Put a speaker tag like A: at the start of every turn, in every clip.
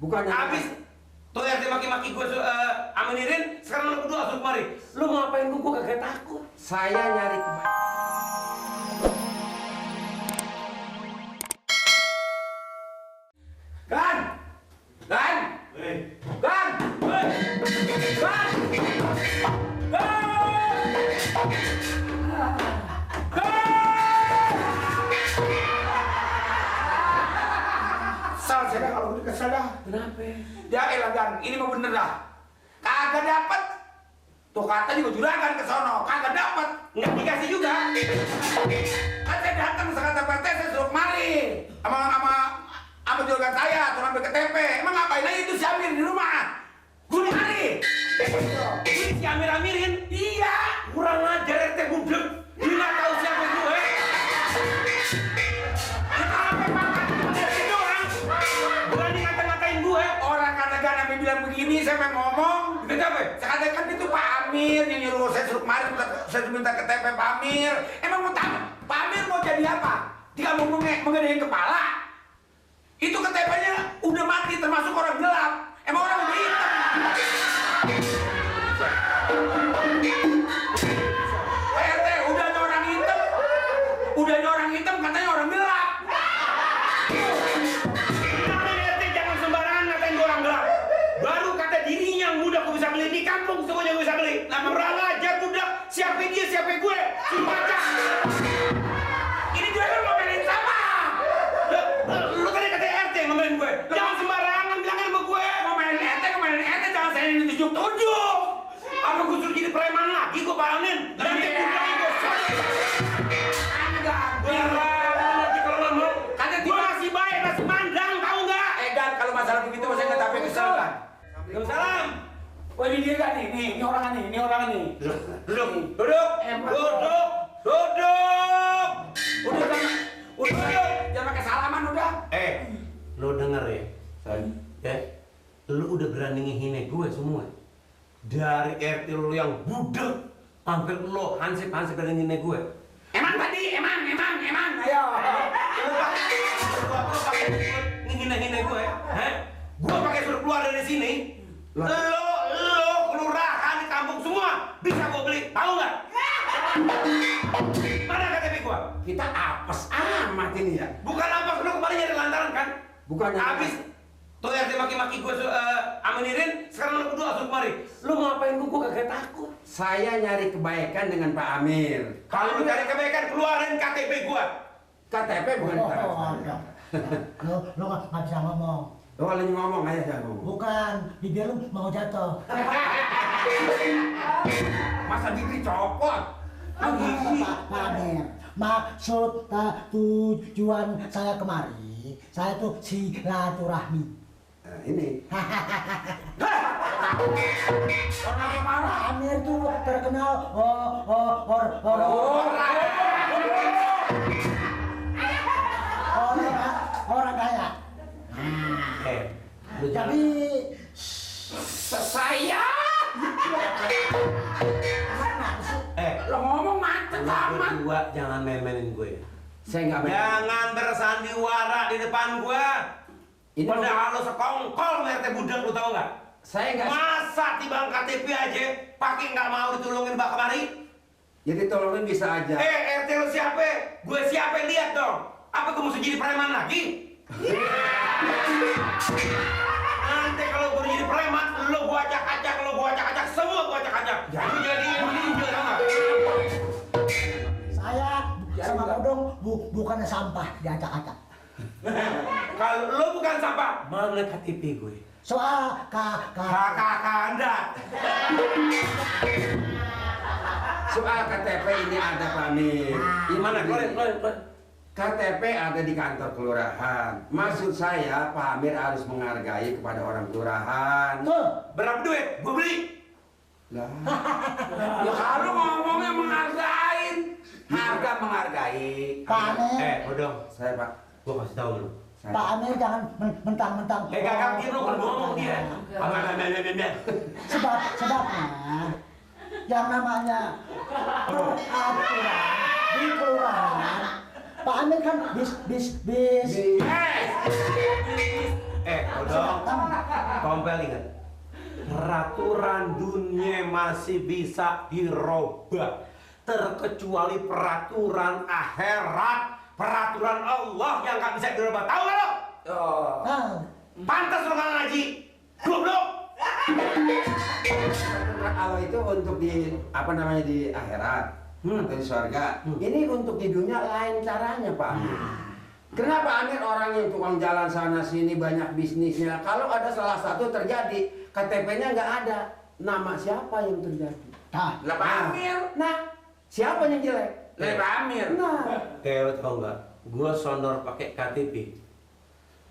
A: Bukannya
B: habis tuh RT maki-maki gue amenirin, sekarang lu berdua suruh kemari. Lu ngapain gue kagak takut.
A: saya nyari
B: Gan! Gan! Gan!
C: Saya kalau udah kesel dah.
B: Kenapa?
C: Ya elah Gan, ini mah bener dah. Kagak dapet. Tuh kata juga juragan ke sono, kagak dapet.
B: Nggak dikasih juga.
C: Kan saya datang sekata PT saya suruh kemari. Sama juragan saya, turun ambil KTP. Emang ngapain aja itu si Amir di rumah? Gue kemari.
B: Ini si Amir-Amirin?
C: Iya.
B: Kurang ajar RT budek. Dia nggak tahu siapa gue.
C: Kenapa makan?
B: Dia doang. Berani ngata-ngatain gue.
C: Orang kata-kata sampai bilang begini, saya mau ngomong.
B: Kenapa?
C: Saya katakan itu Pak Amir yang nyuruh saya suruh kemari, saya minta KTP Pak Amir. Emang mau tahu Pak Amir mau jadi apa? Dia mau mengedein kepala. Itu KTP-nya udah mati termasuk orang gelap. Emang orang udah hitam. RT udahnya orang hitam. Udahnya orang hitam katanya orang gelap.
B: RT jangan sembarangan ngatain gue orang gelap. Baru kata dirinya yang muda gue bisa beli di kampung, semuanya gue bisa beli. Kurang ajar budak. Siapa dia, siapa gue? Si baca.
C: Ini juga kan ngomelin sama.
B: Lu tadi kata RT ngomelin gue. Jangan sembarangan bilangin sama gue.
C: Ngomelin RT jangan saya ditunjuk-tunjuk.
B: Apa gue suruh jadi preman lagi gue balanin? Nanti budak gue nanti kalau nggak mau, kata gue masih baik, masih mandang, tahu nggak?
C: Dan kalau masalah begitu saya nggak tapi kesel kan.
B: Waalaikumsalam.
C: Wah ini dia kan ini orang nih,
B: Duduk. Duduk.
C: Udah, jangan pakai salaman udah.
B: Lo denger ya, ya, lo udah berani ngehina gue semua. Dari RT lo yang budek, sampai lo hansip dari ngehina gue.
C: Emang, ayo.
B: Lo pakai ngehina gue, gue pakai suruh keluar dari sini. Lo kelurahan di kampung semua bisa gue beli, tahu nggak? Mana KTP gue?
C: Kita apes amat ini ya.
B: Bukan apa, lo kemarin nyari lantaran kan?
A: Bukannya
B: habis tuh RT maki-maki gue amenirin, sekarang lo berdua suruh kemari. Lo ngapain gue kagak takut.
A: saya nyari kebaikan dengan Pak Amir.
B: Kalau lu cari kebaikan, keluarin KTP gue.
A: KTP bukan saya.
D: Lu nggak bisa ngomong.
A: Oh, lagi ngomong aja saya ngomong.
D: Bukan, bibir lu mau jatuh.
C: Masa bibir copot?
D: Pak Amir, maksud tujuan saya kemari, saya tuh silaturahmi.
A: Nah, ini.
D: Pak Amir tuh terkenal orang kaya. Jadi
C: Saya. Lo ngomong macet amat.
B: Berdua jangan main-mainin gue.
A: Saya nggak main.
B: Jangan bersandiwara di depan gue.
A: Ini
B: Padahal lo sekongkol RT budak, lo tau nggak?
A: saya nggak.
B: Masa timbang KTP aja pakai nggak mau ditolongin Mbak kemari?
A: Jadi tolongin bisa aja.
B: RT lo siapa? Gue siapa? Lihat dong. Apa gue mesti jadi preman lagi? Nanti kalau gue jadi preman, lo gue acak-acak, semua gue acak-acak. Lu jadi meninjau sama.
D: saya sama Bodong bukannya sampah diacak-acak.
B: Kalau lo bukan sampah, mana KTP gue?
D: Soal
B: Kakak Anda.
A: Soal KTP ini ada Pak Amir.
B: Gimana? Keluarin.
A: KTP ada di kantor kelurahan. Maksud saya Pak Amir harus menghargai kepada orang kelurahan.
D: tuh.
B: Berapa duit? Gue beli.
A: Lah,
C: Ya kalau ngomongnya menghargain.
A: harga menghargai.
D: Pak Amir,
B: Bodong.
A: Saya Pak.
B: Gue kasih tahu lu.
A: Saya.
D: Pak Amir jangan mentang-mentang.
B: Gagap dia lo kalau ngomong dia.
D: Sebabnya yang namanya peraturan di kelurahan, Pak Amir kan bis
B: Kodok, Tompel ingat, peraturan dunia masih bisa dirubah, terkecuali peraturan akhirat, peraturan Allah yang nggak bisa dirubah. Tahu nggak lo?
D: Nah,
B: Pantas lo nggak ngaji, goblok.
A: Kalau itu untuk di apa namanya di akhirat atau di surga, ini untuk di dunia lain caranya Pak Amir. Kenapa Amir orang yang tukang jalan sana sini banyak bisnisnya? Kalau ada salah satu terjadi, KTP-nya nggak ada, nama siapa yang terjadi?
D: nah,
C: Lah Pak Amir.
A: Nah, siapa yang jelek?
C: Lah Pak Amir.
A: Nah,
B: Lo tau nggak? Gue sondor pakai KTP.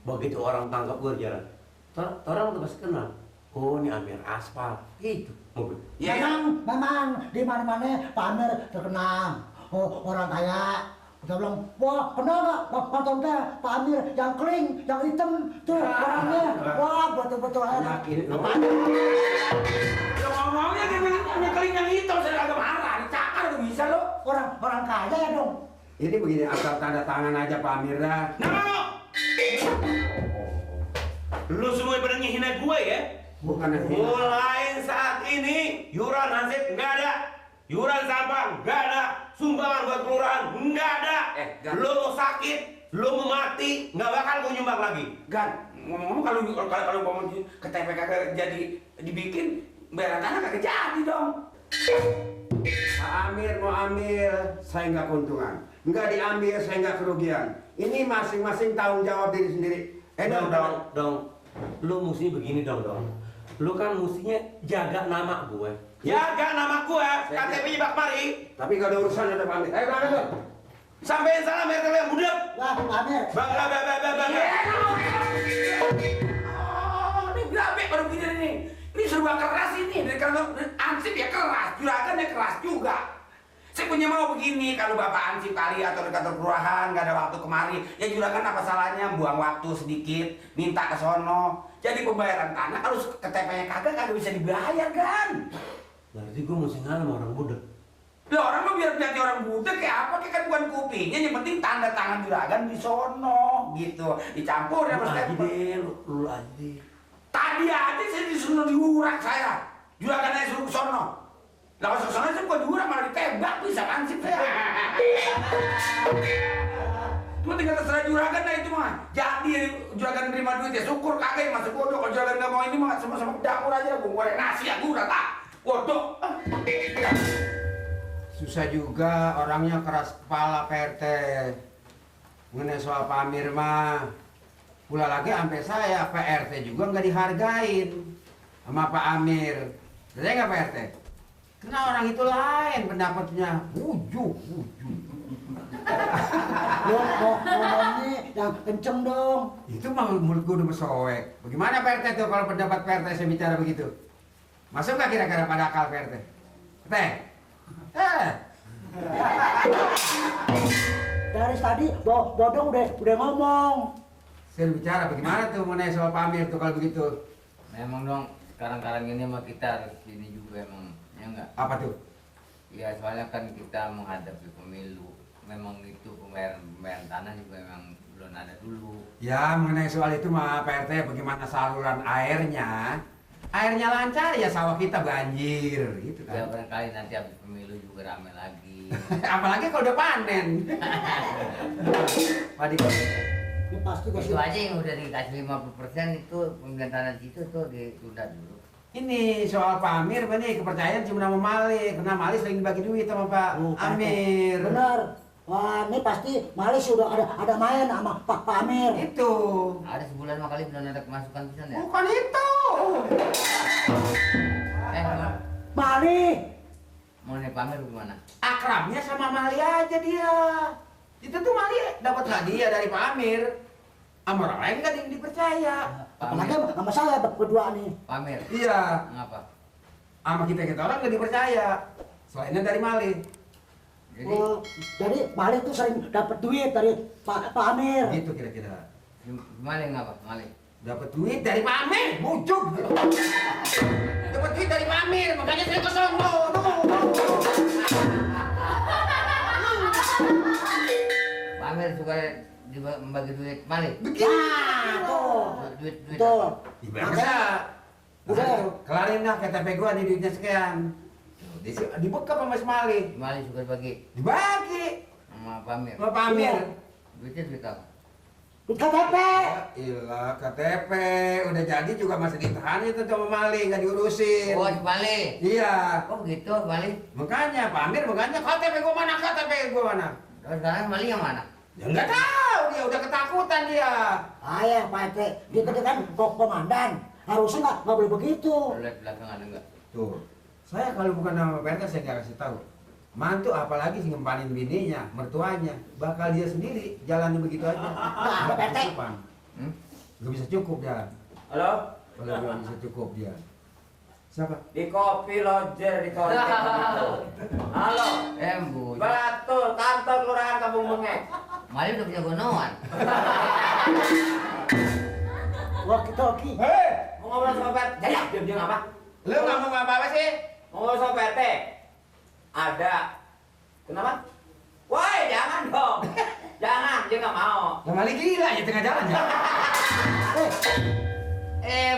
B: Begitu orang tangkap gue di jalan, orang udah pasti kenal. Oh ini Amir Aspal, itu mobil.
C: Ya,
D: memang di mana-mana Pak Amir terkenal. Oh, orang kaya. Kita bilang, wah kenal nggak Pak Tonte, Pak Amir yang kering, yang hitam tuh orangnya. Wah betul-betul enak.
A: yakin.
C: lo ngomongnya nyekelin yang itu, saya agak marah. Dicakar udah bisa lo.
D: Orang kaya ya dong.
A: Ini begini, asal tanda tangan aja Pak Amir dah.
B: Nah, lu semua pada ngehina gue ya?
A: Bukan yang hina.
B: Mulai saat ini, yuran hansip nggak ada, yuran sampah nggak ada, sumbangan buat kelurahan nggak ada.
C: Gan.
B: Lu mau sakit, lu mau mati, nggak bakal gue nyumbang lagi.
C: Gan, ngomong-ngomong kalau mau KTP kagak jadi dibikin, bayaran tanah kagak jadi dong.
A: Pak Amir mau ambil, saya nggak keuntungan. Nggak diambil, saya nggak kerugian. Ini masing-masing tanggung jawab diri sendiri.
B: Dong. Lu mesti begini dong. Lu kan mestinya jaga nama gue. Jaga nama gue, KTP-nya bak mari.
A: Tapi nggak ada urusan ada Pak Amir. Ayo Pak Amir.
B: Sampein sana mereka yang budak.
D: Wah Pak Amir.
C: Oh, ini berabe baru begini nih. Ini serba keras ini. Dari kalau ansip ya keras, juragan ya keras juga. Saya punya mau begini, kalau Bapak ansip kali atau di kantor kelurahan nggak ada waktu kemari, ya juragan apa salahnya buang waktu sedikit, minta ke sono. Jadi pembayaran tanah harus KTP-nya kagak bisa dibayar kan?
B: Berarti gue mesti ngalah sama orang budak.
C: Lah orang mah biar jadi orang budak kayak apa, kayak kan bukan kupingnya, yang penting tanda tangan juragan di sono gitu, dicampur ya
B: Lu
C: Mas
B: aja
C: Stephen.
B: deh, lu aja deh.
C: Tadi aja saya disuruh diurak saya, juragan aja suruh ke sono. Lah masuk sono saya bukan diurak malah ditembak, bisa ansip saya. Cuma tinggal terserah juragan dah itu mah. Jadi juragan terima duit ya syukur, kagak masuk bodoh. Kalau juragan nggak mau ini mah sama-sama ke dapur aja, gue goreng nasi ya gue udah tak. Bodoh.
A: Susah juga orangnya keras kepala Pak RT. Mengenai soal Pak Amir mah, pula lagi sampai saya Pak RT juga nggak dihargain sama Pak Amir. Saya nggak Pak RT? Karena orang itu lain pendapatnya, ujuk.
D: Lo ngomongnya yang kenceng dong.
A: Itu mah mulut gue udah bersoek. Bagaimana Pak RT tuh kalau pendapat Pak RT saya bicara begitu? Masuk nggak kira-kira pada akal Pak RT? Teh?
D: Dari tadi Bodong udah ngomong.
A: Saya bicara bagaimana tuh mengenai soal Pak Amir tuh kalau begitu?
E: Memang dong sekarang ini mah kita harus ini juga emang ya enggak.
A: Apa tuh?
E: Ya soalnya kan kita menghadapi pemilu. Memang itu pembayaran tanah juga memang belum ada dulu.
A: Ya mengenai soal itu mah Pak RT bagaimana saluran airnya? Airnya lancar ya sawah kita banjir gitu
E: Ya
A: kan.
E: barangkali nanti habis pemilu juga rame lagi.
A: Apalagi kalau udah panen. Padi.
D: Ya pasti
E: Itu
D: kasih.
E: aja yang udah dikasih 50% itu pembelian tanah di situ tuh ditunda dulu.
A: Ini soal Pak Amir, nih kepercayaan cuma nama Malik. Karena Malik sering dibagi duit sama Pak Amir.
D: Bener. Wah ini pasti Mali sudah ada main sama Pak Amir.
A: Itu.
E: Ada sebulan mah kali belum ada kemasukan pisan ya.
A: Bukan itu.
D: Mali.
E: Mau nih pamer gimana?
A: Akrabnya sama Mali aja dia. Itu tuh Mali dapat hadiah dari Pak Amir. Sama orang lain nggak ada yang dipercaya.
D: Apalagi sama saya berdua nih.
E: Pamer.
A: Iya.
E: Ngapa?
A: Sama kita orang nggak dipercaya. Selainnya dari Mali.
E: Jadi
D: Oh, jadi Mali tuh sering dapat duit dari Pak Amir.
A: Gitu kira-kira.
E: gimana ngapa? Malik.
A: Dapat duit dari Pak Amir, bujuk. Dapat duit dari Pak Amir, makanya saya ke sono.
E: Pamer suka membagi duit Mali.
D: Nah, tuh.
E: Duit
D: Tuh.
A: Bisa.
D: Udah.
A: Kelarin dah KTP gua di duitnya sekian. Dibekap sama si Mali.
E: Mali suka bagi
A: Dibagi
E: sama Pamir.
A: sama Pak Amir.
D: Iya.
E: Duitnya duit apa?
D: Duit KTP.
A: Ya ilah KTP udah jadi juga masih ditahan itu sama Mali nggak diurusin.
E: Oh, si Mali.
A: Iya.
E: Oh gitu, Mali.
A: Makanya Pak Amir makanya KTP gua mana
E: Terus sekarang Mali yang mana?
A: Ya nggak tahu dia udah ketakutan dia.
D: Ayah Pak RT, dia kan komandan. Harusnya nggak boleh begitu.
E: Lihat belakang ada nggak?
A: Tuh. Saya kalau bukan nama PRT saya nggak kasih tahu. Mantu apalagi sih ngempanin bininya, mertuanya, bakal dia sendiri jalani begitu aja.
D: Nah, ada PT.
A: Gak bisa cukup dia.
C: Halo?
A: Kalau nggak bisa cukup dia. Siapa?
C: Di kopi lojer di kontek gitu. Halo?
E: Bu.
C: Betul, kantor kelurahan Kampung Bengek.
E: Mali udah punya gonoan.
D: Walkie-talkie.
A: Hei,
C: Mau ngobrol sama Pak RT? Ya, diam-diam apa?
A: lu ngomong apa sih?
C: Mau ngobrol sama Pak RT? Ada. Kenapa? Woi, jangan dong. Jangan, dia nggak mau.
A: Yang Mali gila ya tengah jalan ya.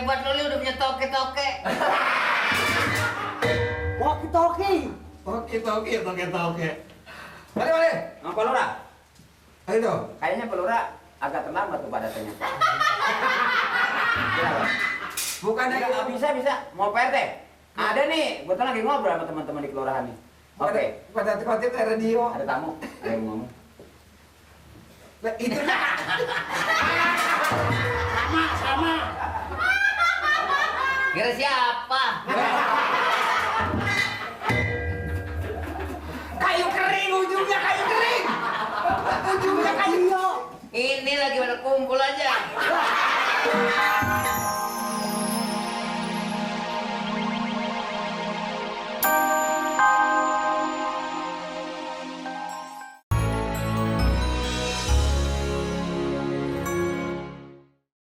E: Buat Loli udah punya toke-toke.
D: Walkie-talkie.
A: Oke. Mali.
C: Mau Pak Lurah?
A: Ayo dong.
C: Kayaknya Pak Lurah agak terlambat tuh pada tanya. Kenapa?
A: Bukannya
C: Nggak bisa. Mau Pak RT? Ada nih, gue lagi ngobrol sama teman-teman di kelurahan nih. Oke,
A: pada khotib radio.
C: ada tamu, ada yang ngomong.
A: Lah, itu
D: Sama.
E: Kira siapa?
A: kayu kering ujungnya kayu kering. Ujungnya kayu.
D: Iya.
E: Ini lagi pada kumpul aja.